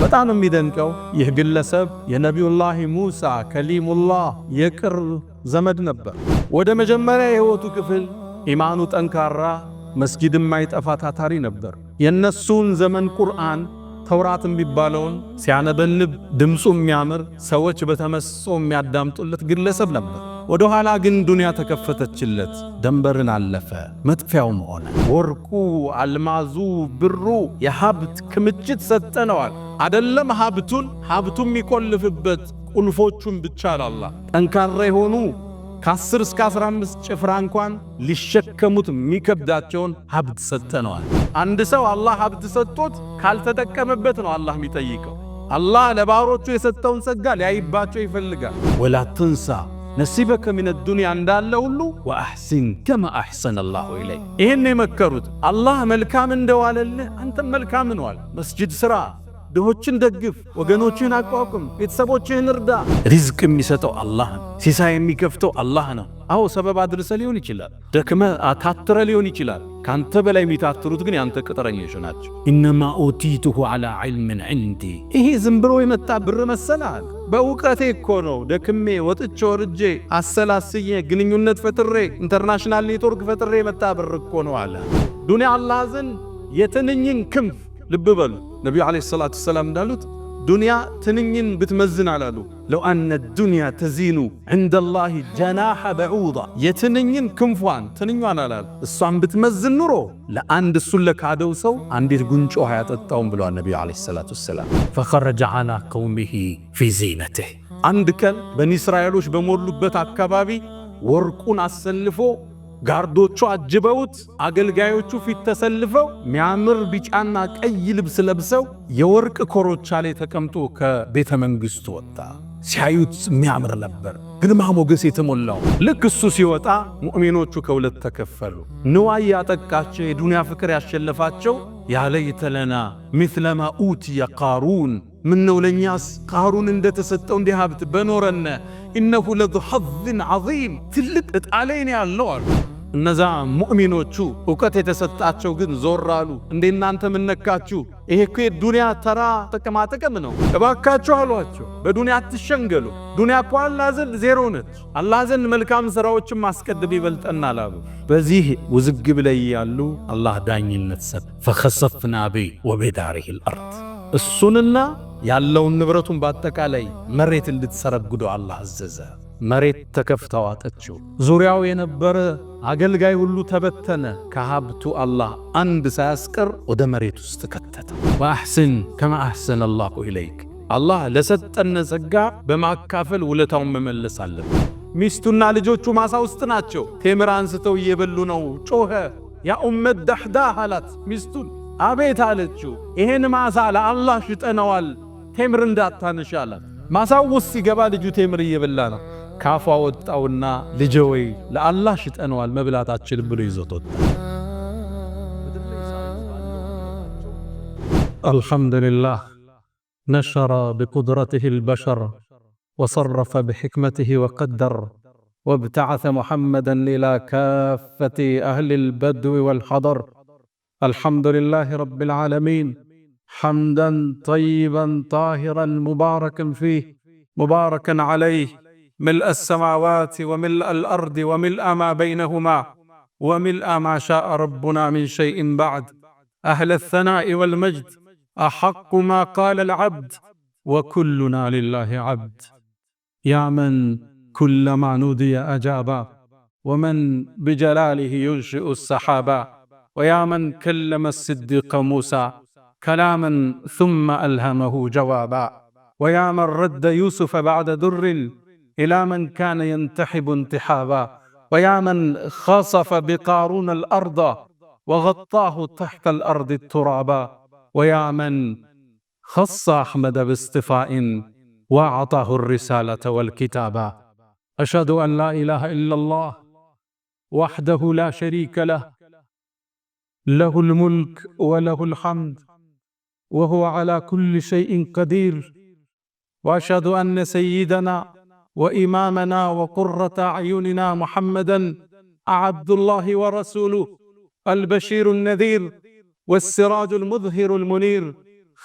በጣም የሚደንቀው ይህ ግለሰብ የነቢዩላህ ሙሳ ከሊሙላህ የቅርብ ዘመድ ነበር። ወደ መጀመሪያ የሕይወቱ ክፍል ኢማኑ ጠንካራ፣ መስጊድ የማይጠፋ ታታሪ ነበር። የነሱን ዘመን ቁርአን ተውራት የሚባለውን ሲያነበንብ ድምፁ የሚያምር፣ ሰዎች በተመስጦ የሚያዳምጡለት ግለሰብ ነበር። ወደ ኋላ ግን ዱንያ ተከፈተችለት፣ ደንበርን አለፈ፣ መጥፊያውም ሆነ። ወርቁ፣ አልማዙ፣ ብሩ የሀብት ክምችት ሰጠነዋል። አደለም ሀብቱን፣ ሀብቱ የሚቆልፍበት ቁልፎቹን ብቻ አላህ ጠንካራ የሆኑ ከ10 እስከ 15 ጭፍራ እንኳን ሊሸከሙት የሚከብዳቸውን ሀብት ሰጠነዋል። አንድ ሰው አላህ ሀብት ሰጥቶት ካልተጠቀመበት ነው አላህ የሚጠይቀው። አላህ ለባሮቹ የሰጠውን ጸጋ ሊያይባቸው ይፈልጋል። ولا تنس نصيبك من الدنيا እንዳለ ሁሉ وأحسن كما أحسن الله إليك። ይህን የመከሩት አላህ መልካም እንደዋለልህ አንተም መልካም ዋል። መስጂድ ስራ፣ ድሆችን ደግፍ፣ ወገኖችህን አቋቁም፣ ቤተሰቦችህን እርዳ። ሪዝቅ የሚሰጠው አላህ ነው። ሲሳይ የሚከፍተው አላህ ነው። አዎ ሰበብ አድርሰ ሊሆን ይችላል፣ ደክመ አታትረ ሊሆን ይችላል። ካንተ በላይ የሚታትሩት ግን ያንተ ቅጥረኞች ናቸው። إنما أوتيته على علم عندي። ይሄ ዝም ብሎ የመጣ ብር መሰላል? በእውቀቴ እኮ ነው ደክሜ ወጥቼ ወርጄ አሰላስዬ ግንኙነት ፈጥሬ international network ፈጥሬ የመጣ ብር እኮ ነው አለ። ዱንያ አላህ ዘንድ የትንኝን ክንፍ፣ ልብ በሉ፣ ነቢዩ عليه الصلاة والسلام እንዳሉት ዱንያ ትንኝን ብትመዝን አላሉ፣ لو أن الدنيا تزن عند الله جناح بعوضة፣ የትንኝን ክንፏን ትንኟን አላሉ፣ እሷን ብትመዝን ኑሮ ለአንድ እሱን ለካደው ሰው አንዲት ጉንጮ ውሃ ያጠጣውም ብለዋል ነቢዩ عليه الصلاة والسلام። فخرج على قومه في زينته። አንድ ቀን በኒ እስራኤሎች በሞሉበት አካባቢ ወርቁን አሰልፎ፣ ጋርዶቹ አጅበውት፣ አገልጋዮቹ ፊት ተሰልፈው፣ ሚያምር ቢጫና ቀይ ልብስ ለብሰው የወርቅ ኮርቻ ላይ ተቀምጦ ከቤተ መንግሥቱ ወጣ። ሲያዩት የሚያምር ነበር፣ ግርማ ሞገስ የተሞላው። ልክ እሱ ሲወጣ ሙእሚኖቹ ከሁለት ተከፈሉ። ንዋይ ያጠቃቸው፣ የዱንያ ፍቅር ያሸነፋቸው يا ليت لنا مثل ما أوتي قارون፣ ምነው ለእኛስ ቃሩን እንደተሰጠው እንዲህ ሀብት በኖረነ፣ إنه لذو حظ عظيم፣ ትልቅ ዕጣ ላይ ነው ያለው አሉ። እነዛ ሙእሚኖቹ እውቀት የተሰጣቸው ግን ዞር አሉ። እንዴ እናንተ ምነካችሁ? ይሄ እኮ የዱንያ ተራ ጥቅማ ጥቅም ነው። እባካችሁ አሏቸው፣ በዱንያ አትሸንገሉ። ዱንያ እኮ አላህ ዘንድ ዜሮ ነች። አላህ ዘንድ መልካም ስራዎችን ማስቀደም ይበልጠናል አሉ። በዚህ ውዝግብ ላይ ያሉ አላህ ዳኝነት ሰጠ። فخسفنا به وبداره الأرض። እሱንና ያለውን ንብረቱን በአጠቃላይ መሬት እንድትሰረግደው አላህ አዘዘ። መሬት ተከፍታ ዋጠችው። ዙሪያው የነበረ አገልጋይ ሁሉ ተበተነ። ከሀብቱ አላህ አንድ ሳያስቀር ወደ መሬት ውስጥ ከተተ። وأحسن كما أحسن الله إليك፣ አላህ ለሰጠን ጸጋ በማካፈል ውለታውን መመለስ አለብን። ሚስቱና ልጆቹ ማሳ ውስጥ ናቸው። ቴምር አንስተው እየበሉ ነው። ጮኸ። يا أم الدحداح አላት ሚስቱን። አቤት አለችው። ይሄን ማሳ ለአላህ ሽጠነዋል፣ ቴምር እንዳታነሽ አላት። ማሳው ውስጥ ሲገባ ልጁ ቴምር እየበላ ነው። ካፏ ወጣውና ልጄ ወይ ለአላህ ሽጠነዋል፣ መብላት አትችልም ብሎ ይዞት ወጣ። الحمد لله نشر بقدرته البشر وصرف بحكمته وقدر وابتعث محمدا الى كافه اهل البدو والحضر. الحمد لله رب العالمين حمدا طيبا طاهرا مباركا فيه مباركا عليه، ملء السماوات وملء الارض وملء ما بينهما وملء ما شاء ربنا من شيء بعد. اهل الثناء والمجد، احق ما قال العبد وكلنا لله عبد. يا من كلما نودي اجابا، ومن بجلاله ينشئ السحابا، ويا من كلم الصديق موسى كلاما ثم الهمه جوابا، ويا من رد يوسف بعد در الى من كان ينتحب انتحابا، ويا من خسف بقارون الارض وغطاه تحت الارض الترابا، ويا من خص احمد باصطفاء واعطاه الرساله والكتابا. اشهد ان لا اله الا الله وحده لا شريك له، له الملك وله الحمد وهو على كل شيء قدير. واشهد ان سيدنا وامامنا وقره اعيننا محمدا عبد الله ورسوله، البشير النذير والسراج المظهر المنير،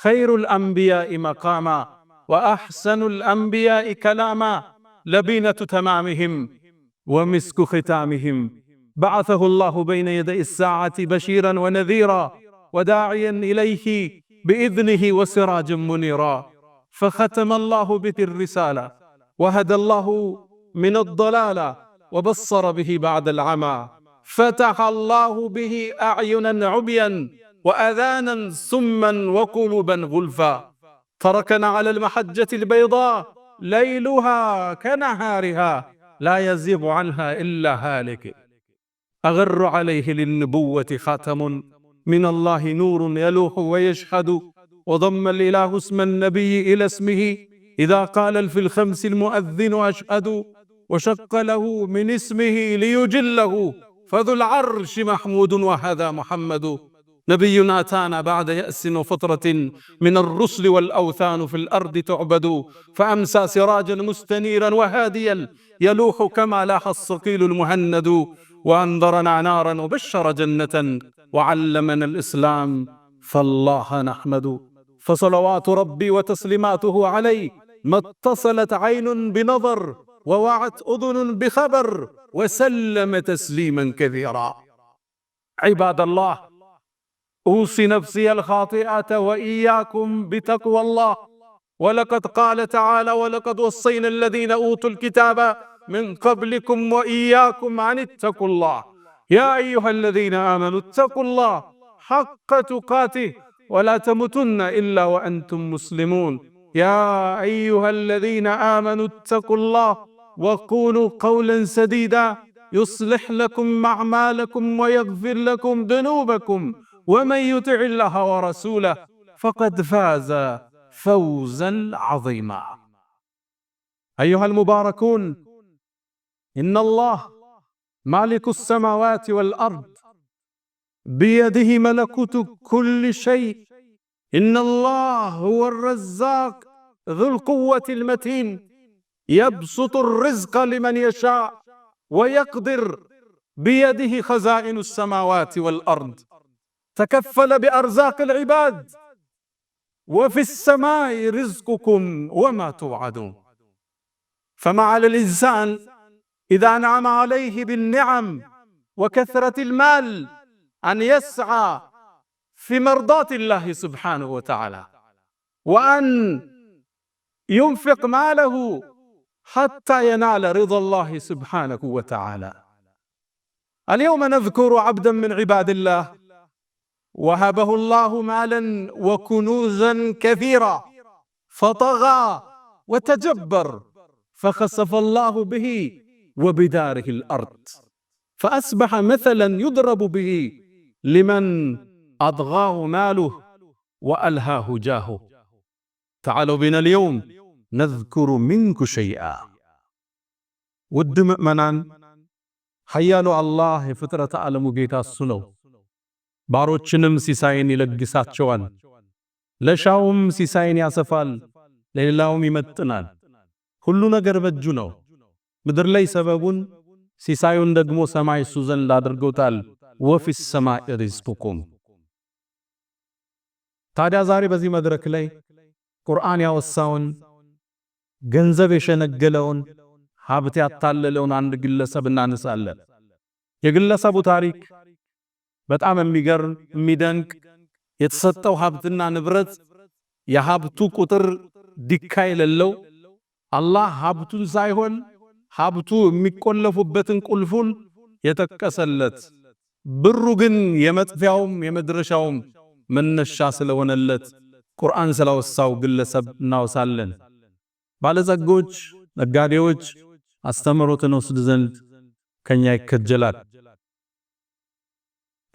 خير الأنبياء مقاما وأحسن الأنبياء كلاما لبينة تمامهم ومسك ختامهم. بعثه الله بين يدي الساعة بشيرا ونذيرا وداعيا إليه بإذنه وسراجا منيرا. فختم الله به الرسالة وهدى الله من الضلالة وبصر به بعد العمى. فتح الله به أعينا عميا وأذانا سما وقلوبا غلفا. تركنا على المحجة البيضاء ليلها كنهارها لا يزيغ عنها إلا هالك. أغر عليه للنبوة خاتم من الله نور يلوح ويشهد. وضم الإله اسم النبي إلى اسمه إذا قال في الخمس المؤذن أشهد. وشق له من اسمه ليجله فذو العرش محمود وهذا محمد. نبي أتانا بعد يأس وفترة من الرسل والأوثان في الأرض تعبد. فأمسى سراجا مستنيرا وهاديا يلوح كما لاح الصقيل المهند. وأنذرنا نارا وبشر جنة وعلمنا الإسلام فالله نحمد. فصلوات ربي وتسليماته عليه ما اتصلت عين بنظر ووعت أذن بخبر وسلم تسليما كثيرا. عباد الله، أوصي نفسي الخاطئة وإياكم بتقوى الله. ولقد قال تعالى: ولقد وصينا الذين أوتوا الكتاب من قبلكم وإياكم أن اتقوا الله يا أيها الذين آمنوا اتقوا الله حق تقاته ولا تموتن إلا وأنتم مسلمون. يا أيها الذين آمنوا اتقوا الله وقولوا قولا سديدا يصلح لكم أعمالكم ويغفر لكم ذنوبكم ومن يطع الله ورسوله فقد فاز فوزا عظيما. أيها المباركون، إن الله مالك السماوات والأرض، بيده ملكوت كل شيء. إن الله هو الرزاق ذو القوة المتين، يبسط الرزق لمن يشاء ويقدر، بيده خزائن السماوات والأرض. تكفل بأرزاق العباد، وفي السماء رزقكم وما توعدون. فما على الإنسان إذا أنعم عليه بالنعم وكثرة المال أن يسعى في مرضاة الله سبحانه وتعالى، وأن ينفق ماله حتى ينال رضا الله سبحانه وتعالى. اليوم نذكر عبدا من عباد الله وهبه الله مالا وكنوزا كثيرة، فطغى وتجبر، فخسف الله به وبداره الأرض، فأصبح مثلا يضرب به لمن أطغاه ماله وألهاه جاهه. تعالوا بنا اليوم نذكر منك شيئا። ውድ ምእመናን፣ ኃያሉ አላህ የፍጥረተ ዓለሙ ጌታ እሱ ነው። ባሮችንም ሲሳይን ይለግሳቸዋል። ለሻውም ሲሳይን ያሰፋል፣ ለሌላውም ይመጥናል። ሁሉ ነገር በእጁ ነው። ምድር ላይ ሰበቡን ሲሳዩን ደግሞ ሰማይ እሱ ዘንድ አድርጎታል። وفي السماء رزقكم። ታዲያ ዛሬ በዚህ መድረክ ላይ ቁርአን ያወሳውን፣ ገንዘብ የሸነገለውን፣ ሀብት ያታለለውን አንድ ግለሰብ እናነሳለን። የግለሰቡ ታሪክ በጣም የሚገርም፣ የሚደንቅ፣ የተሰጠው ሀብትና ንብረት የሀብቱ ቁጥር ዲካ የሌለው፣ አላህ ሀብቱን ሳይሆን ሀብቱ የሚቆለፉበትን ቁልፉን የጠቀሰለት፣ ብሩ ግን የመጥፊያውም የመድረሻውም መነሻ ስለሆነለት ቁርአን ስላወሳው ግለሰብ እናወሳለን። ባለጸጎች፣ ነጋዴዎች አስተምህሮትን ወስድ ዘንድ ከኛ ይከጀላል።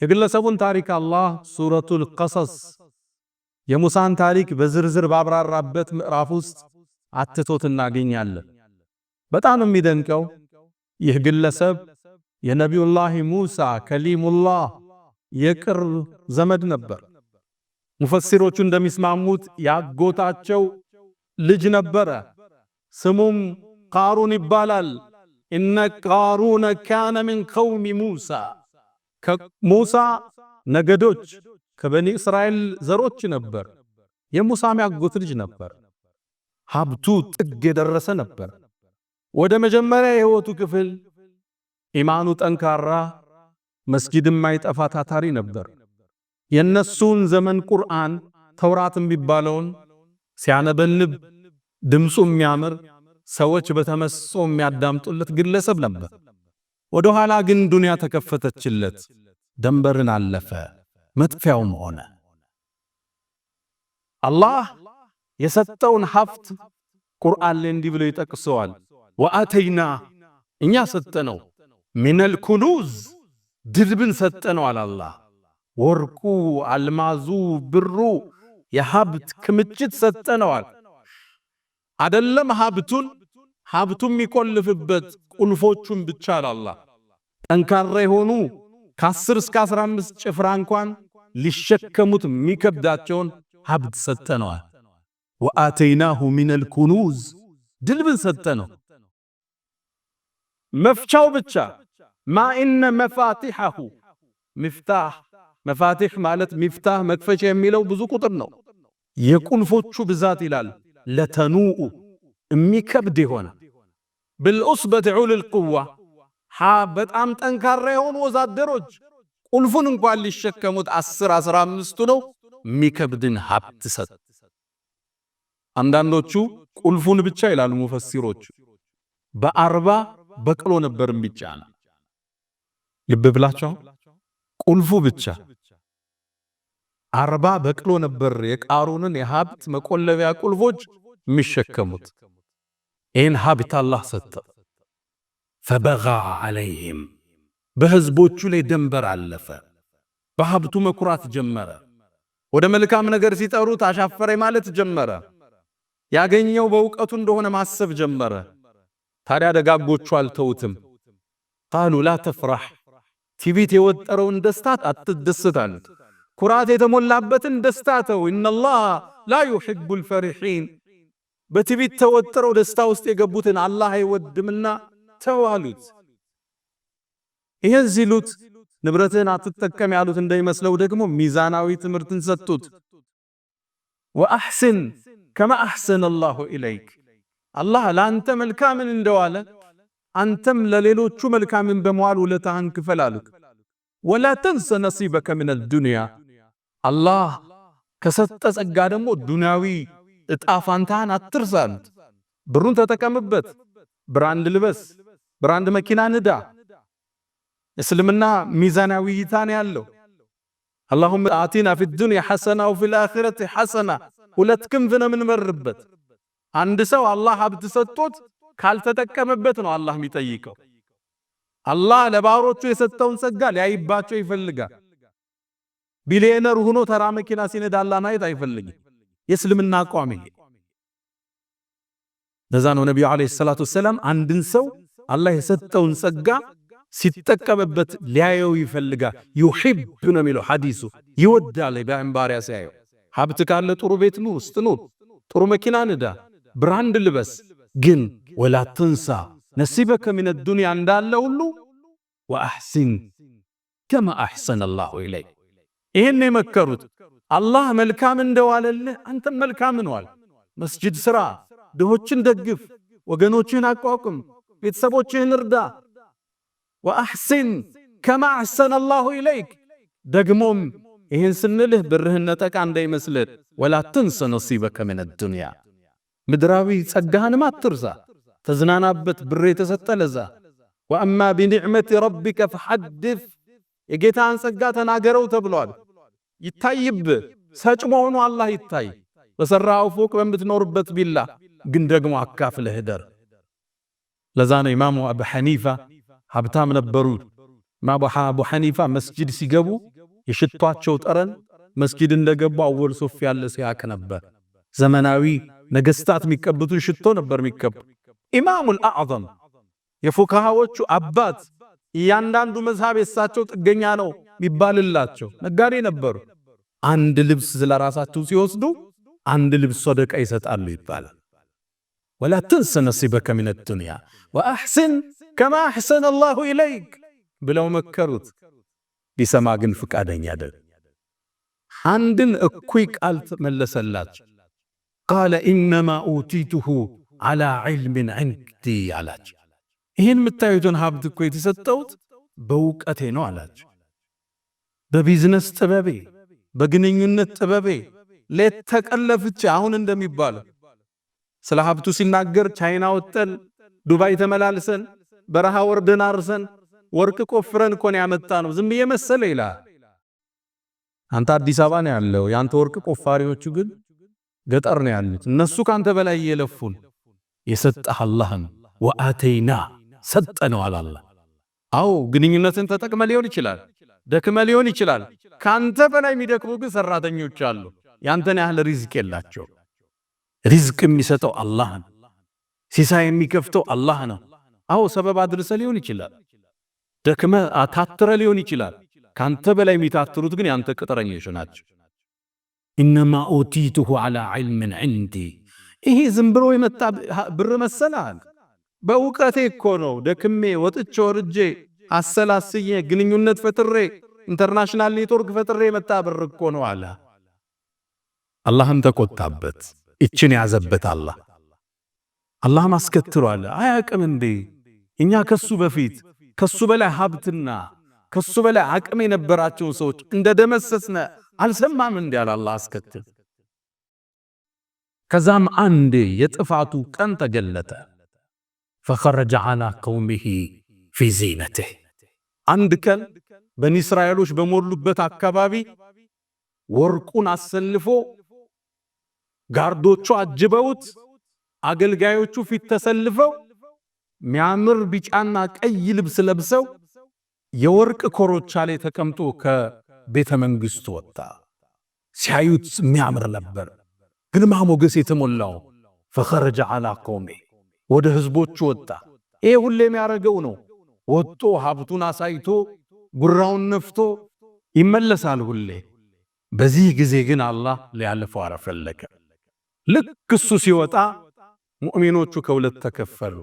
የግለሰቡን ታሪክ አላህ ሱረቱል ቀሰስ የሙሳን ታሪክ በዝርዝር ባብራራበት ምዕራፍ ውስጥ አትቶት እናገኛለን። በጣም የሚደንቀው ይህ ግለሰብ የነቢዩላህ ሙሳ ከሊሙላህ የቅርብ ዘመድ ነበር። ሙፈሲሮቹ እንደሚስማሙት ያጎታቸው ልጅ ነበረ። ስሙም ቃሩን ይባላል። إن قارون كان من قوم موسى፣ ከሙሳ ነገዶች ከበኒ እስራኤል ዘሮች ነበር። የሙሳም ያጎት ልጅ ነበር። ሀብቱ ጥግ የደረሰ ነበር። ወደ መጀመሪያ የህይወቱ ክፍል ኢማኑ ጠንካራ፣ መስጊድ የማይጠፋ ታታሪ ነበር። የነሱን ዘመን ቁርአን ተውራት የሚባለውን ሲያነበንብ ድምፁ የሚያምር ሰዎች በተመስጦ የሚያዳምጡለት ግለሰብ ነበር። ወደ ኋላ ግን ዱንያ ተከፈተችለት፣ ደንበርን አለፈ፣ መጥፊያውም ሆነ። አላህ የሰጠውን ሀብት ቁርአን ላይ እንዲህ ብሎ ይጠቅሰዋል። وآتينا እኛ ሰጠነው፣ من الكنوز ድርብን ሰጠነው አለ አላህ። ወርቁ፣ አልማዙ፣ ብሩ የሀብት ክምችት ሰጠነዋል። አደለም ሀብቱን ሀብቱን የሚቆልፍበት ቁልፎቹን ብቻ አለ አላህ። ጠንካራ የሆኑ ከ10 እስከ 15 ጭፍራ እንኳን ሊሸከሙት የሚከብዳቸውን ሀብት ሰጠነዋል። وآتيناه من الكنوز ድልብን ሰጠነው። መፍቻው ብቻ ما إن مفاتحه مفتاح مفاتيح ማለት مفتاح መክፈቻ የሚለው ብዙ ቁጥር ነው። የቁልፎቹ ብዛት ይላል لتنوء የሚከብድ የሆነ بالعصبة أولي القوة በጣም ጠንካራ የሆኑ ወዛደሮች ቁልፉን እንኳን ሊሸከሙት 10 15ቱ ነው የሚከብድን ሀብት ሰጥ። አንዳንዶቹ ቁልፉን ብቻ ይላሉ ሙፈሲሮቹ በ40 በቅሎ ነበር የሚጫነ። ልብ ብላችሁ ቁልፉ ብቻ 40 በቅሎ ነበር የቃሩንን የሀብት መቆለቢያ ቁልፎች የሚሸከሙት። ይህን ሀብት አላህ ሰጠ። ፈበጋ ዐለይሂም በህዝቦቹ ላይ ደንበር አለፈ። በሀብቱ መኩራት ጀመረ። ወደ መልካም ነገር ሲጠሩት አሻፈረኝ ማለት ጀመረ። ያገኘው በእውቀቱ እንደሆነ ማሰብ ጀመረ። ታዲያ ደጋጎቹ አልተውትም። ቃሉ ላ ተፍራህ፣ ትዕቢት የወጠረውን ደስታ አትደሰት አሉት። ኩራት የተሞላበትን ደስታ ተው። إن الله لا يحب الفرحين፣ በትዕቢት ተወጥረው ደስታ ውስጥ የገቡትን አላህ አይወድምና ተው አሉት። ይህን ሲሉት ንብረትህን አትጠቀም ያሉት እንዳይመስለው ደግሞ ሚዛናዊ ትምህርትን ሰጡት። وأحسن كما أحسن الله إليك፣ አላህ ለአንተ መልካምን እንደዋለ አንተም ለሌሎቹ መልካምን በመዋል ውለታህን ክፈል አሉት። ولا تنس نصيبك من الدنيا፣ አላህ ከሰጠ ጸጋ ደግሞ ዱንያዊ እጣ ፋንታህን አትርሳ አሉት። ብሩን ተጠቀምበት፣ brand ልበስ፣ brand መኪና ንዳ። እስልምና ሚዛናዊ እይታ ነው ያለው። اللهم آتنا في الدنيا حسنة وفي الآخرة حسنة፣ ሁለት ክንፍ ነው የምንበርበት። አንድ ሰው አላህ ሀብት ሰጥቶት ካልተጠቀመበት ነው አላህ የሚጠይቀው። አላህ ለባሮቹ የሰጠውን ጸጋ ሊያይባቸው ይፈልጋል። ቢሊዮነር ሆኖ ተራ መኪና ሲነዳ አላህ ማየት አይፈልግም። የእስልምና አቋም ይሄ። ለዛ ነው ነቢዩ عليه الصلاة والسلام አንድን ሰው አላህ የሰጠውን ጸጋ ሲጠቀምበት ሊያየው ይፈልጋል። يحب ነው የሚለው ሐዲሱ፣ ይወዳል ባሪያ ሲያየው። ሀብት ካለ ጥሩ ቤት ውስጥ ኑር፣ ጥሩ መኪና ንዳ፣ brand ልበስ፣ ግን ولا تنس نصيبك من الدنيا እንዳለ ሁሉ وأحسن كما أحسن الله إليك። ይህን የመከሩት አላህ መልካም እንደዋለልህ አንተም መልካም እንዋል። መስጂድ ስራ፣ ድሆችን ደግፍ፣ ወገኖችህን አቋቁም፣ ቤተሰቦችህን እርዳ። وأحسن كما أحسن الله إليك። ደግሞም ይህን ስንልህ ብርህን ነጠቃ እንዳይመስልህ፣ ولا تنس نصيبك من الدنيا፣ ምድራዊ ጸጋህንም አትርሳ፣ ተዝናናበት፣ ብር የተሰጠ ለዛ። وأما بنعمة ربك فحدث፣ የጌታን ጸጋ ተናገረው ተብሏል። ይታይብህ ሰጭ መሆኑ አላህ ይታይ። በሰራው ፎቅ በምትኖርበት ቪላ ግን ደግሞ አካፍለህ እደር። ለዛ ነው ኢማሙ አቡ ሐኒፋ ሀብታም ነበሩ። ኢማሙ አቡ ሐኒፋ መስጂድ ሲገቡ የሽቷቸው ጠረን መስጂድ እንደገቡ أول صف ያለ ሰው ያውቅ ነበር። ዘመናዊ ነገስታት የሚቀቡትን ሽቶ ነበር የሚቀቡ። ኢማሙል አዕዘም የፉካሃዎቹ አባት፣ እያንዳንዱ መዝሃብ የሳቸው ጥገኛ ነው የሚባልላቸው ነጋዴ ነበሩ። አንድ ልብስ ስለራሳቸው ሲወስዱ አንድ ልብስ ሰደቃ ይሰጣሉ ይባላል። ولا تنس نصيبك من الدنيا وأحسن كما أحسن الله إليك ብለው መከሩት። ሊሰማ ግን ፍቃደኛ አይደለም። አንድን እኩይ ቃል መለሰላቸው። قال إنما أوتيته على علم عندي አላቸው። ይህን የምታዩትን ሀብት እኮ የተሰጠሁት በእውቀቴ ነው አላቸው። በቢዝነስ ጥበቤ፣ በግንኙነት ጥበቤ ሌት ተቀን ለፍቼ አሁን እንደሚባለው ስለ ሀብቱ ሲናገር ቻይና ወጥተን ዱባይ ተመላልሰን በረሃ ወርደን አርሰን ወርቅ ቆፍረን እኮ ነው ያመጣነው ዝም ብዬ መሰለ ይላል። አንተ አዲስ አበባ ነው ያለው፣ ያንተ ወርቅ ቆፋሪዎቹ ግን ገጠር ነው ያሉት። እነሱ ካንተ በላይ እየለፉን የሰጠህ አላህ ነው። وآتيناه ሰጠነው አለ አላህ። አዎ ግንኙነትን ተጠቅመ ሊሆን ይችላል፣ ደክመ ሊሆን ይችላል። ካንተ በላይ የሚደክሙ ግን ሰራተኞች አሉ። ያንተን ያህል ሪዝቅ የላቸው። ሪዝቅ የሚሰጠው አላህ ነው። ሲሳይ የሚከፍተው አላህ ነው። አዎ ሰበብ አድርሰ ሊሆን ይችላል፣ ደክመ አታትረ ሊሆን ይችላል። ካንተ በላይ የሚታትሩት ግን ያንተ ቅጥረኞች ናቸው። إنما أوتيته على علم عندي። ይሄ ዝም ብሎ የመጣ ብር መሰላል? በእውቀቴ እኮ ነው ደክሜ ወጥቼ ወርጄ አሰላስዬ ግንኙነት ፈጥሬ international network ፈጥሬ የመጣ ብር እኮ ነው አለ። አላህም ተቆጣበት። እችን ያዘበት አላህ። አላህም አስከትሎ አለ አያቅም እንዴ እኛ ከሱ በፊት ከሱ በላይ ሀብትና ከሱ በላይ አቅም የነበራቸውን ሰዎች እንደደመሰስነ አልሰማም እንዴ አለ አላህ አስከትል። ከዛም አንዴ የጥፋቱ ቀን ተገለጠ። فخرج على قومه في زينته። አንድ ቀን በኒ እስራኤሎች በሞሉበት አካባቢ ወርቁን አሰልፎ ጋርዶቹ አጅበውት አገልጋዮቹ ፊት ተሰልፈው ሚያምር ቢጫና ቀይ ልብስ ለብሰው የወርቅ ኮርቻ ላይ ተቀምጦ ከቤተ መንግስቱ ወጣ። ሲያዩት የሚያምር ነበር፣ ግርማ ሞገስ የተሞላው። فخرج على قومه ወደ ህዝቦቹ ወጣ። ይሄ ሁሌ የሚያደርገው ነው። ወጥቶ ሀብቱን አሳይቶ ጉራውን ነፍቶ ይመለሳል ሁሌ። በዚህ ጊዜ ግን አላህ ሊያልፈው አልፈለገ። ልክ እሱ ሲወጣ ሙእሚኖቹ ከሁለት ተከፈሉ።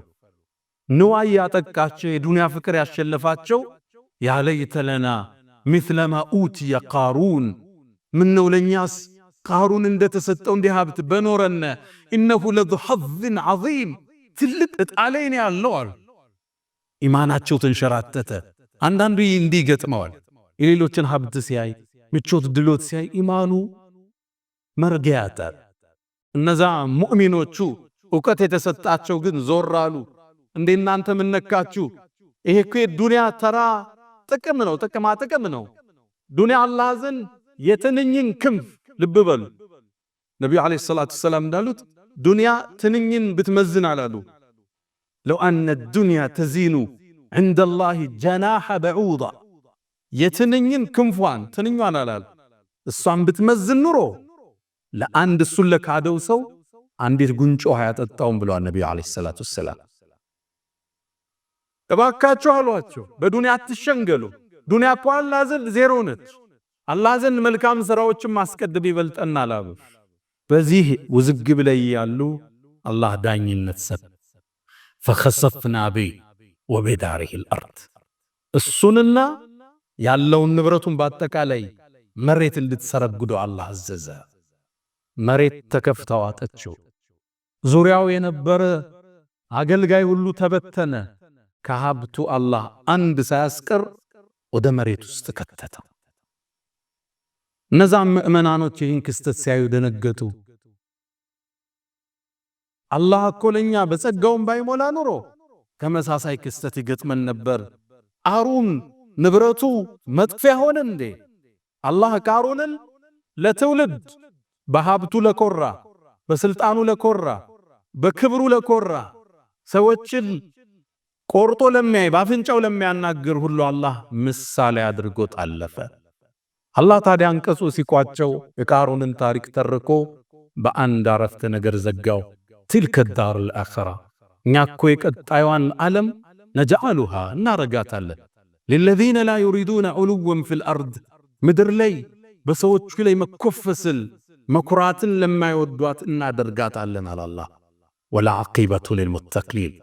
ንዋይ ያጠቃቸው የዱንያ ፍቅር ያሸለፋቸው يا ليت لنا مثل ما أوتي قارون፣ ምነው ለእኛስ ቃሩን እንደተሰጠው እንዲህ ሀብት በኖረነ፣ إنه لذو حظ عظيم ትልቅ ዕጣ ላይ ነው ያለው አሉ። ኢማናቸው ተንሸራተተ። አንዳንዱ እንዲህ ይገጥመዋል። የሌሎችን ሀብት ሲያይ፣ ምቾት ድሎት ሲያይ ኢማኑ መርጊያ ያጣል። እነዛ ሙእሚኖቹ እውቀት የተሰጣቸው ግን ዞር አሉ። እንዴ እናንተ ምን ነካችሁ? ይሄ እኮ የዱንያ ተራ ጥቅም ነው፣ ጥቅማ ጥቅም ነው። ዱንያ አላህ ዘንድ የትንኝን ክንፍ ልብ በሉ። ነቢዩ عليه الصلاة والسلام እንዳሉት ዱንያ ትንኝን ብትመዝን አላሉ لو أن الدنيا تزن عند الله جناح بعوضة የትንኝን ክንፏን ትንኟን አላሉ እሷን ብትመዝን ኑሮ ለአንድ እሱን ለካደው ሰው አንዲት ጉንጭ ውሃ ያጠጣውም ብለዋል ነቢዩ عليه الصلاة والسلام። እባካችሁ አሏቸው፣ በዱንያ አትሸንገሉ። ዱንያ እኮ አላህ ዘንድ ዜሮ ነች። አላህ ዘንድ መልካም ስራዎችን ማስቀደም ይበልጠናል አሉ። በዚህ ውዝግብ ላይ ያሉ አላህ ዳኝነት ሰጠ። فخسفنا به وبداره الأرض እሱንና ያለውን ንብረቱን በአጠቃላይ መሬት እንድትሰረግዶ አላህ አዘዘ። መሬት ተከፍታ ዋጠችው። ዙሪያው የነበረ አገልጋይ ሁሉ ተበተነ። ከሀብቱ አላህ አንድ ሳያስቀር ወደ መሬት ውስጥ ከተተው። እነዛም ምዕመናኖች ይህን ክስተት ሲያዩ ደነገጡ። አላህ እኮ ለኛ በጸጋውም ባይሞላ ኑሮ ተመሳሳይ ክስተት ይገጥመን ነበር። ቃሩን ንብረቱ መጥፊያ ሆነ እንዴ? አላህ ቃሩንን ለትውልድ በሀብቱ ለኮራ፣ በስልጣኑ ለኮራ፣ በክብሩ ለኮራ ሰዎችን ቆርጦ ለሚያይ በአፍንጫው ለሚያናግር ሁሉ አላህ ምሳሌ አድርጎት አለፈ። አላህ ታዲያ አንቀጹ ሲቋጨው የቃሩንን ታሪክ ተርኮ በአንድ አረፍተ ነገር ዘጋው። تلك الدار الآخرة እኛ እኮ የቀጣዩዋን ዓለም نجعلها እናረጋታለን للذين لا يريدون علوا في الأرض ምድር ላይ በሰዎቹ ላይ መኮፈስል መኩራትን ለማይወዷት እናደርጋታለን አለ አላህ። والعاقبة للمتقين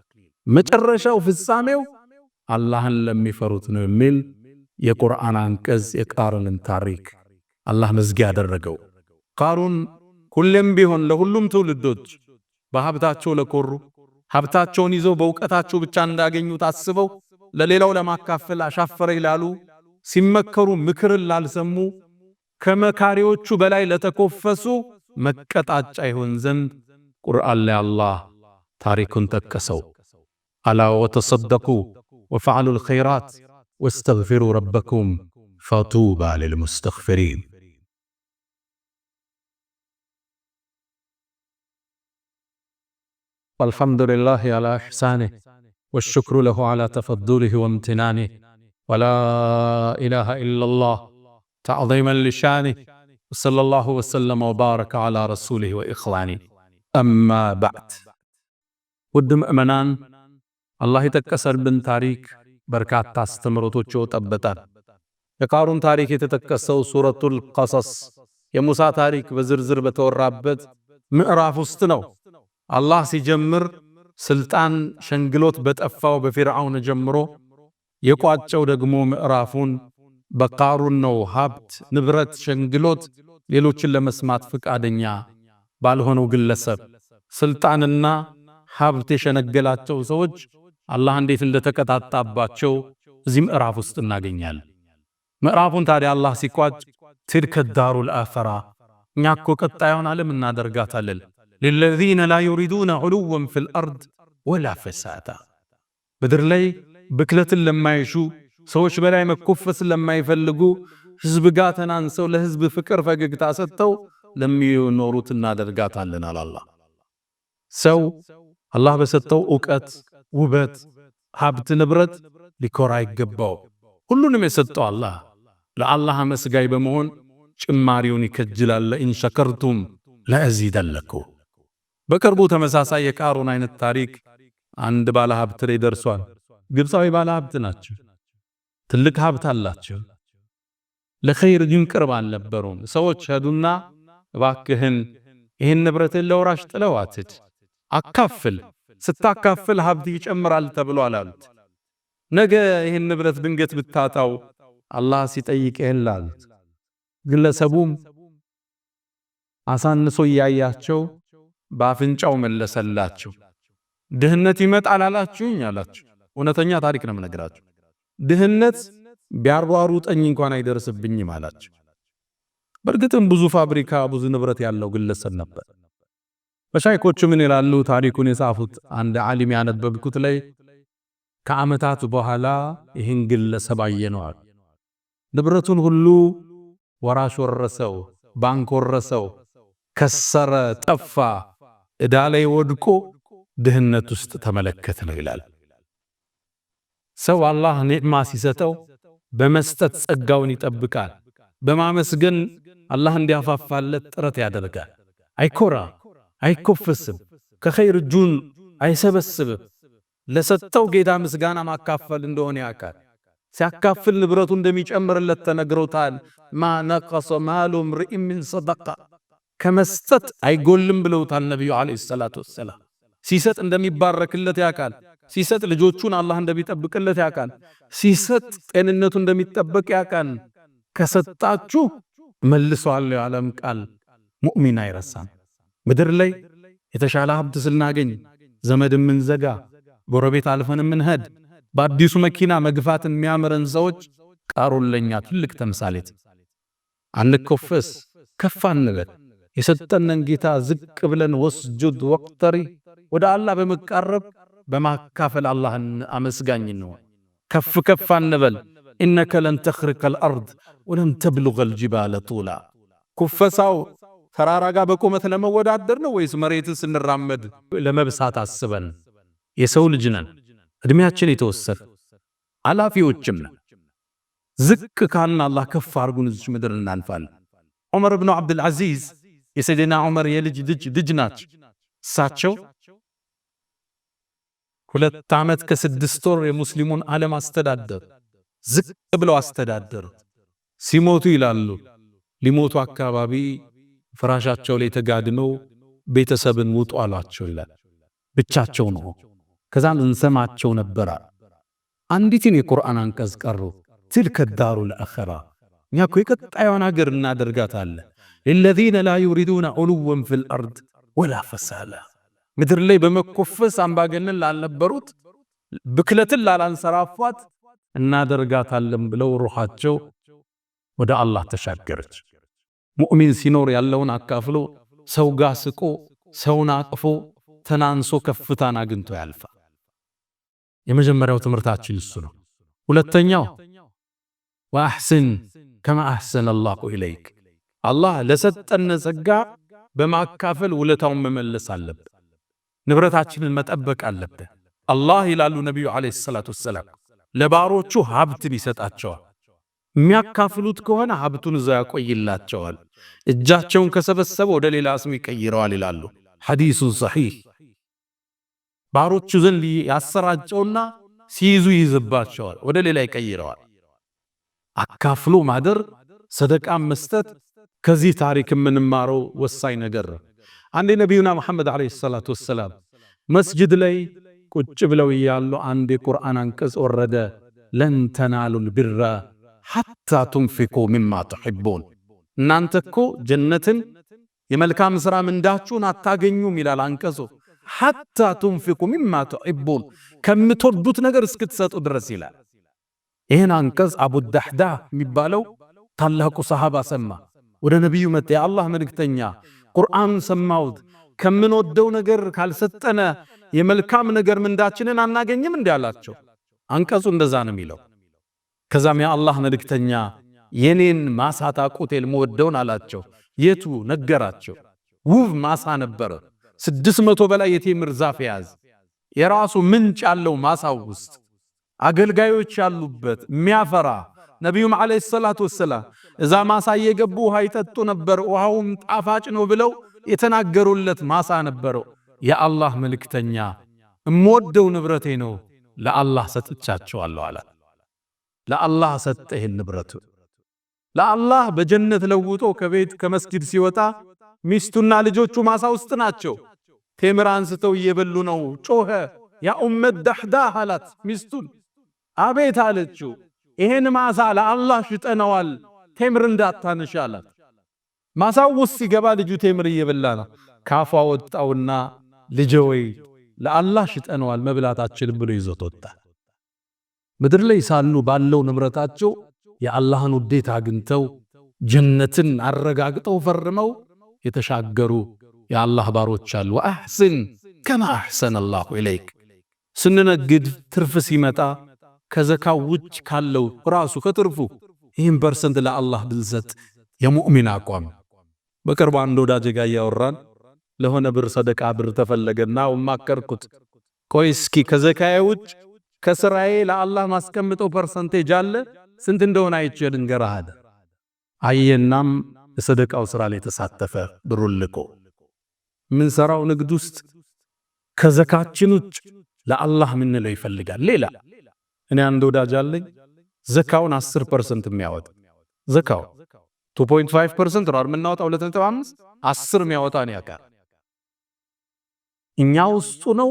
መጨረሻው ፍጻሜው አላህን ለሚፈሩት ነው የሚል የቁርአን አንቀጽ የቃሩንን ታሪክ አላህ መዝጊያ ያደረገው። ቃሩን ሁሌም ቢሆን ለሁሉም ትውልዶች በሀብታቸው ለኮሩ፣ ሀብታቸውን ይዘው በእውቀታቸው ብቻ እንዳገኙት አስበው ለሌላው ለማካፈል አሻፈረ ይላሉ፣ ሲመከሩ ምክርን ላልሰሙ፣ ከመካሪዎቹ በላይ ለተኮፈሱ መቀጣጫ ይሆን ዘንድ ቁርአን ላይ አላህ ታሪኩን ጠቀሰው። ألا وتصدقوا وافعلوا الخيرات واستغفروا ربكم فطوبى للمستغفرين። والحمد لله على إحسانه والشكر له على تفضله وامتنانه ولا إله إلا الله تعظيما لشانه وصلى الله وسلم وبارك على رسوله وإخوانه أما بعد። ውድ ምእመናን፣ አላህ የጠቀሰልን ታሪክ በርካታ አስተምህሮቶች ይወጣበታል። የቃሩን ታሪክ የተጠቀሰው ሱረቱል ቀሰስ የሙሳ ታሪክ በዝርዝር በተወራበት ምዕራፍ ውስጥ ነው። አላህ ሲጀምር ስልጣን ሸንግሎት በጠፋው በፊርዓውን ጀምሮ የቋጨው ደግሞ ምዕራፉን በቃሩን ነው። ሀብት ንብረት ሸንግሎት ሌሎችን ለመስማት ፍቃደኛ ባልሆነው ግለሰብ ስልጣንና ሀብት የሸነገላቸው ሰዎች አላህ እንዴት እንደተቀጣጣባቸው እዚህ ምዕራፍ ውስጥ እናገኛለን። ምዕራፉን ታዲያ አላህ ሲቋጭ تلك الدار الآخرة፣ እኛ እኮ ቀጣዩን ዓለም እናደርጋታለን፣ للذين لا يريدون علوا في الأرض ولا فسادا፣ ምድር ላይ ብክለትን ለማይሹ፣ ሰዎች በላይ መኮፈስን ለማይፈልጉ፣ ህዝብ ጋር ተናንሰው ለህዝብ ፍቅር ፈገግታ ሰጥተው ለሚኖሩት እናደርጋታለን አለ አላህ። ሰው አላህ በሰጠው ዕውቀት፣ ውበት፣ ሀብት፣ ንብረት ሊኮራ አይገባው። ሁሉንም የሰጠው አላህ፣ ለአላህ አመስጋኝ በመሆን ጭማሪውን ይከጅላል። لئن شكرتم لأزيدنكم። በቅርቡ ተመሳሳይ የቃሩን አይነት ታሪክ አንድ ባለ ሀብት ላይ ደርሷል። ግብፃዊ ባለ ሀብት ናቸው። ትልቅ ሀብት አላቸው። ለኸይር ግን ቅርብ አልነበሩም። ሰዎች ሄዱና እባክህን ይህን ንብረትን ለወራሽ ጥለው አትሂድ፣ አካፍል፣ ስታካፍል ሀብት ይጨምራል ተብሏል አሉት። ነገ ይህን ንብረት ድንገት ብታጣው አላህ ሲጠይቅህ አሉት። ግለሰቡም አሳንሶ እያያቸው በአፍንጫው መለሰላቸው። ድህነት ይመጣል አላችሁኝ አላችሁ። እውነተኛ ታሪክ ነው የምነግራችሁ። ድህነት ቢያሯሩጠኝ እንኳን አይደርስብኝም አላቸው። በእርግጥም ብዙ ፋብሪካ፣ ብዙ ንብረት ያለው ግለሰብ ነበር። መሻይኮቹ ምን ይላሉ? ታሪኩን የጻፉት አንድ ዓሊም ያነበብኩት ላይ ከዓመታት በኋላ ይህን ግለሰብ አየነዋል። ንብረቱን ሁሉ ወራሽ ወረሰው፣ ባንክ ወረሰው፣ ከሰረ፣ ጠፋ፣ ዕዳ ላይ ወድቆ ድህነት ውስጥ ተመለከት ነው ይላል። ሰው አላህ ኒዕማ ሲሰጠው በመስጠት ጸጋውን ይጠብቃል። በማመስገን አላህ እንዲያፋፋለት ጥረት ያደርጋል። አይኮራ፣ አይኮፈስም፣ ከኸይር እጁን አይሰበስብም። ለሰጠው ጌታ ምስጋና ማካፈል እንደሆነ ያውቃል። ሲያካፍል ንብረቱ እንደሚጨምርለት ተነግሮታል። ما نقص مال امرئ من صدقة፣ ከመስጠት አይጎልም ብለውታል ነቢዩ عليه الصلاة والسلام። ሲሰጥ እንደሚባረክለት ያውቃል። ሲሰጥ ልጆቹን አላህ እንደሚጠብቅለት ያውቃል። ሲሰጥ ጤንነቱ እንደሚጠበቅ ያውቃል። ከሰጣችሁ መልሷል የዓለም ቃል ሙእሚን አይረሳም። ምድር ላይ የተሻለ ሀብት ስናገኝ ዘመድ የምንዘጋ፣ ጎረቤት አልፈን የምንሄድ፣ በአዲሱ መኪና መግፋት የሚያምረን ሰዎች ቃሩን ለኛ ትልቅ ተምሳሌት። አንኮፈስ፣ ከፍ አንበል። የሰጠንን ጌታ ዝቅ ብለን واسجد واقترب ወደ አላህ በመቃረብ በማካፈል አላህን አመስጋኝ እንሆን። ከፍ ከፍ አንበል። إنك لن تخرق الأرض ولن تبلغ الجبال طولا። ኩፈሳው ተራራ ጋር በቁመት ለመወዳደር ነው ወይስ መሬትን ስንራመድ ለመብሳት አስበን? የሰው ልጅ ነን፣ እድሜያችን የተወሰነ፣ አላፊዎችም ነን። ዝቅ ካልን አላህ ከፍ አድርጉን እዚች ምድር እናልፋለን። ዑመር ብኑ ዓብድልዓዚዝ የሰይድና ዑመር የልጅ ልጅ ልጅ ናቸው። እሳቸው 2 ዓመት ከ6 ወር የሙስሊሙን ዓለም አስተዳደሩ። ዝቅ ብለው አስተዳደሩ። ሲሞቱ ይላሉ፣ ሊሞቱ አካባቢ ፍራሻቸው ላይ ተጋድመው ቤተሰብን ውጡ አሏቸው ይላል። ብቻቸው ነው። ከዛም እንሰማቸው ነበራ። አንዲትን የቁርአን አንቀጽ ቀሩ። تلك الدار الآخرة እኛ እኮ የቀጣዩን ሀገር እናደርጋታለን። للذين لا يريدون علوا في الأرض ولا فسادا፣ ምድር ላይ በመኮፈስ አምባገነን ላልነበሩት፣ ብክለትን ላላንሰራፏት እናደርጋታለን ብለው ሩሓቸው ወደ አላህ ተሻገረች። ሙእሚን ሲኖር ያለውን አካፍሎ፣ ሰው ጋር ስቆ፣ ሰውን አቅፎ፣ ተናንሶ ከፍታን አግኝቶ ያልፋል። የመጀመሪያው ትምህርታችን እሱ ነው። ሁለተኛው وأحسن كما أحسن الله إليك፣ አላህ ለሰጠን ጸጋ በማካፈል ውለታውን መመለስ አለብን። ንብረታችንን መጠበቅ አለብን። አላህ ይላሉ ነቢዩ عليه الصلاة والسلام ለባሮቹ ሀብትን ይሰጣቸዋል። የሚያካፍሉት ከሆነ ሀብቱን እዛው ያቆይላቸዋል። እጃቸውን ከሰበሰበ ወደ ሌላ ስም ይቀይረዋል ይላሉ። حديث صحيح። ባሮቹ ዘንድ ያሰራጨውና ሲይዙ ይይዝባቸዋል፣ ወደ ሌላ ይቀይረዋል። አካፍሎ ማደር፣ ሰደቃን መስጠት ከዚህ ታሪክ የምንማረው ወሳኝ ነገር ነው። አንዴ ነቢዩና መሐመድ عليه الصلاة والسلام መስጅድ ላይ ቁጭ ብለው እያሉ አንድ የቁርአን አንቀጽ ወረደ። لن تنالوا البر حتى تنفقوا مما تحبون፣ እናንተ እኮ ጀነትን የመልካም ሥራ ምንዳችሁን አታገኙም ይላል አንቀጹ። حتى تنفقوا مما تحبون፣ ከምትወዱት ነገር እስክትሰጡ ድረስ ይላል። ይህን አንቀጽ አቡ ዳሕዳ የሚባለው ታላቁ ሰሃባ ሰማ። ወደ ነቢዩ መጣ። የአላህ መልእክተኛ፣ ቁርአን ሰማሁት፣ ከምንወደው ነገር ካልሰጠነ የመልካም ነገር ምንዳችንን አናገኝም እንዲህ አላቸው። አንቀጹ እንደዛ ነው የሚለው። ከዛም የአላህ መልእክተኛ የኔን ማሳ ታውቁት የምወደውን አላቸው። የቱ ነገራቸው። ውብ ማሳ ነበረ። 600 በላይ የቴምር ዛፍ የያዘ፣ የራሱ ምንጭ ያለው፣ ማሳው ውስጥ አገልጋዮች ያሉበት፣ የሚያፈራ። ነቢዩም عليه الصلاة والسلام እዛ ማሳ እየገቡ ውሃ ይጠጡ ነበር። ውሃውም ጣፋጭ ነው ብለው የተናገሩለት ማሳ ነበረው። የአላህ መልእክተኛ እምወደው ንብረቴ ነው፣ ለአላህ ሰጥቻቸዋለሁ አላት። ለአላህ ሰጠ ይህን ንብረቱ። ለአላህ በጀነት ለውጦ ከቤት ከመስጊድ ሲወጣ ሚስቱና ልጆቹ ማሳ ውስጥ ናቸው። ቴምር አንስተው እየበሉ ነው። ጮኸ። يا أم الدحداح አላት ሚስቱን። አቤት አለችው። ይሄን ማሳ ለአላህ ሽጠነዋል፣ ቴምር እንዳታነሽ አላት። ማሳው ውስጥ ሲገባ ልጁ ቴምር እየበላ ነው። ካፏ ወጣውና ልጄ ወይ ለአላህ ሽጠነዋል፣ መብላት አትችልም ብሎ ይዞት ወጣ። ምድር ላይ ሳሉ ባለው ንብረታቸው የአላህን ውዴታ አግኝተው፣ ጀነትን አረጋግጠው፣ ፈርመው የተሻገሩ የአላህ ባሮች አሉ። وأحسن كما أحسن الله إليك። ስንነግድ ትርፍ ሲመጣ ከዘካው ውጭ ካለው ራሱ ከትርፉ ይህን percent ለአላህ ብንሰጥ የሙእሚን አቋም። በቅርቡ አንድ ወዳጄ ጋር እያወራን ለሆነ ብር ሰደቃ ብር ተፈለገና ማከርኩት። ቆይ እስኪ ከዘካዬ ውጭ ከስራዬ ለአላህ ማስቀምጠው percentage አለ፣ ስንት እንደሆነ አይቼ ልንገርህ አለ። አየናም የሰደቃው ስራ ላይ ተሳተፈ። ብሩን ልኮ የምንሰራው ንግድ ውስጥ ከዘካችን ውጭ ለአላህ ምንለው ይፈልጋል። ሌላ እኔ አንድ ወዳጅ አለኝ፣ ዘካውን 10% የሚያወጣ። ዘካው 2.5% ነው የምናወጣው፣ 2.5 10 የሚያወጣ ነው ያውቃል። እኛ ውስጡ ነው።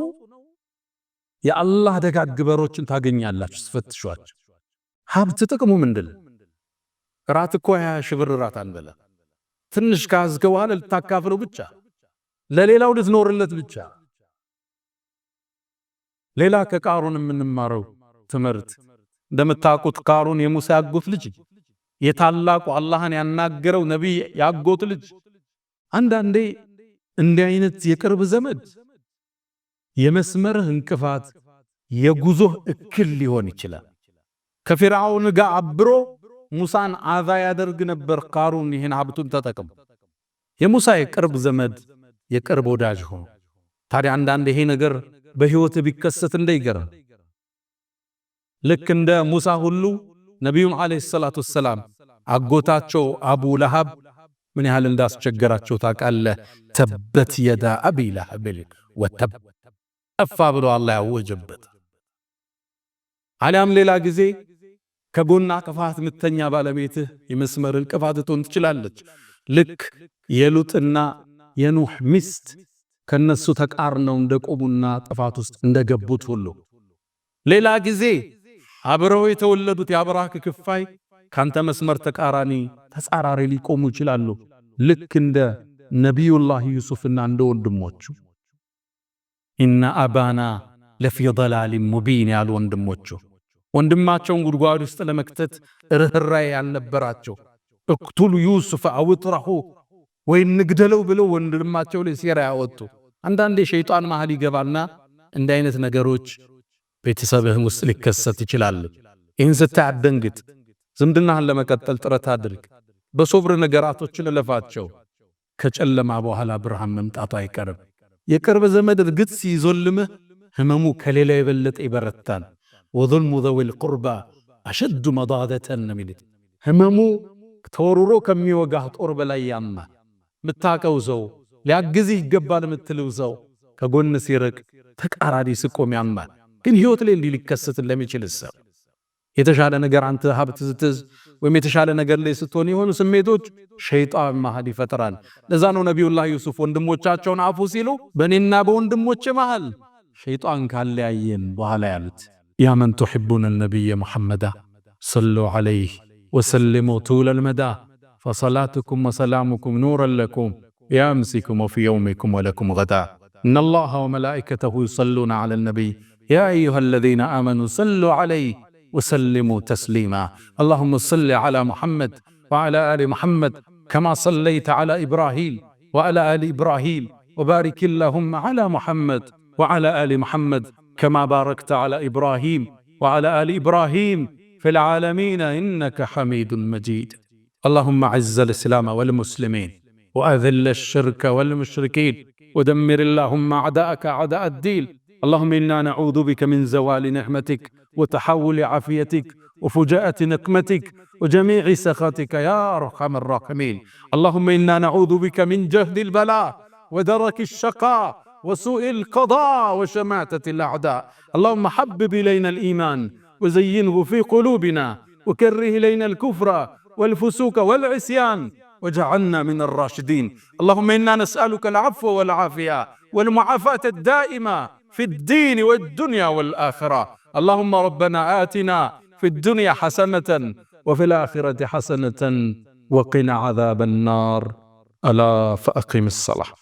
የአላህ ደጋግ በሮችን ታገኛላችሁ ስትፈትሿቸው። ሀብት ጥቅሙ ምንድን? ራት እኮ 20 ሺህ ብር ራት አንበላ። ትንሽ ካዝከ በኋላ ልታካፍለው ብቻ፣ ለሌላው ልትኖርለት ብቻ። ሌላ ከቃሩን የምንማረው ትምህርት፣ እንደምታውቁት ቃሩን የሙሳ ያጎት ልጅ፣ የታላቁ አላህን ያናገረው ነቢይ ያጎት ልጅ። አንዳንዴ እንዲህ አይነት የቅርብ ዘመድ የመስመርህ እንቅፋት፣ የጉዞህ እክል ሊሆን ይችላል። ከፊርዓውን ጋር አብሮ ሙሳን አዛ ያደርግ ነበር። ቃሩን ይህን ሀብቱን ተጠቅሞ የሙሳ የቅርብ ዘመድ፣ የቅርብ ወዳጅ ሆኖ። ታዲያ አንዳንድ ይሄ ነገር በህይወት ቢከሰት እንደይገርም፣ ልክ እንደ ሙሳ ሁሉ ነቢዩም عليه الصلاة والسلام አጎታቸው አቡ ለሃብ ምን ያህል እንዳስቸገራቸው ታውቃለህ። تبت يدا أبي لهب وتب፣ ጠፋ ብሎ አላህ ያወጀበት። አሊያም ሌላ ጊዜ ከጎና ቅፋት ምተኛ ባለቤትህ የመስመር እንቅፋት ትሆን ትችላለች። ልክ የሉጥና የኑህ ሚስት ከነሱ ተቃርነው እንደቆሙና ጥፋት ውስጥ እንደገቡት ሁሉ። ሌላ ጊዜ አብረው የተወለዱት የአብራክ ክፋይ ካንተ መስመር ተቃራኒ ተጻራሪ ሊቆሙ ይችላሉ። ልክ እንደ ነቢዩላህ ዩሱፍና እንደ ወንድሞቹ إن أبانا لفي ضلال مبين ያሉ ወንድሞቹ ወንድማቸውን ጉድጓድ ውስጥ ለመክተት ርኅራኄ ያልነበራቸው اقتلوا يوسف أو اطرحوه ወይ እንግደለው ብለው ወንድማቸው ላይ ሴራ ያወጡ። አንዳንዴ ሸይጣን መሃል ይገባና እንዲህ አይነት ነገሮች ቤተሰብህም ውስጥ ሊከሰት ይችላል። ይህን ስታይ አትደንግጥ። ዝምድናህን ለመቀጠል ጥረት አድርግ። በሶብር ነገራቶችን እለፋቸው። ከጨለማ በኋላ ብርሃን መምጣቱ አይቀርም። የቅርብ ዘመድ እርግጥ ሲዞልምህ ህመሙ ከሌላ የበለጠ ይበረታል። وظلم ذوي القربى أشد مضاضة ነው የሚሉት። ህመሙ ተወርሮ ከሚወጋህ ጦር በላይ ያማል። ምታቀው ሰው ሊያግዝህ ይገባል የምትለው ሰው ከጎን ሲርቅ ተቃራኒ ስቆም ያማል። ግን ህይወት ላይ እንዲህ ሊከሰት እንደሚችል ሰው የተሻለ ነገር አንተ ሀብት ስትይዝ ወይም የተሻለ ነገር ላይ ስትሆን የሆኑ ስሜቶች ሸይጣን መሃል ይፈጥራል። ለዛ ነው ነቢዩላህ ዩሱፍ ወንድሞቻቸውን አፉ ሲሉ በእኔና በወንድሞቼ መሃል ሸይጣን ካለያየን በኋላ ያሉት። يا من تحبون النبي محمدا صلوا عليه وسلموا طول المدى فصلاتكم وسلامكم نورا لكم بأمسكم وفي يومكم ولكم غدا إن الله وملائكته يصلون على النبي يا أيها الذين آمنوا صلوا عليه وسلموا تسليما اللهم صل على محمد وعلى آل محمد كما صليت على إبراهيم وعلى آل إبراهيم وبارك اللهم على محمد وعلى آل محمد كما باركت على إبراهيم وعلى آل إبراهيم في العالمين إنك حميد مجيد اللهم أعز الإسلام والمسلمين وأذل الشرك والمشركين ودمر اللهم أعداءك أعداء الدين اللهم إنا نعوذ بك من زوال نعمتك وتحول عافيتك وفجاءة نقمتك وجميع سخطك يا أرحم الراحمين اللهم إنا نعوذ بك من جهد البلاء ودرك الشقاء وسوء القضاء وشماتة الأعداء اللهم حبب إلينا الإيمان وزينه في قلوبنا وكره إلينا الكفر والفسوق والعصيان وجعلنا من الراشدين اللهم إنا نسألك العفو والعافية والمعافاة الدائمة في الدين والدنيا والآخرة اللهم ربنا آتنا في الدنيا حسنة وفي الآخرة حسنة وقنا عذاب النار ألا فأقم الصلاة.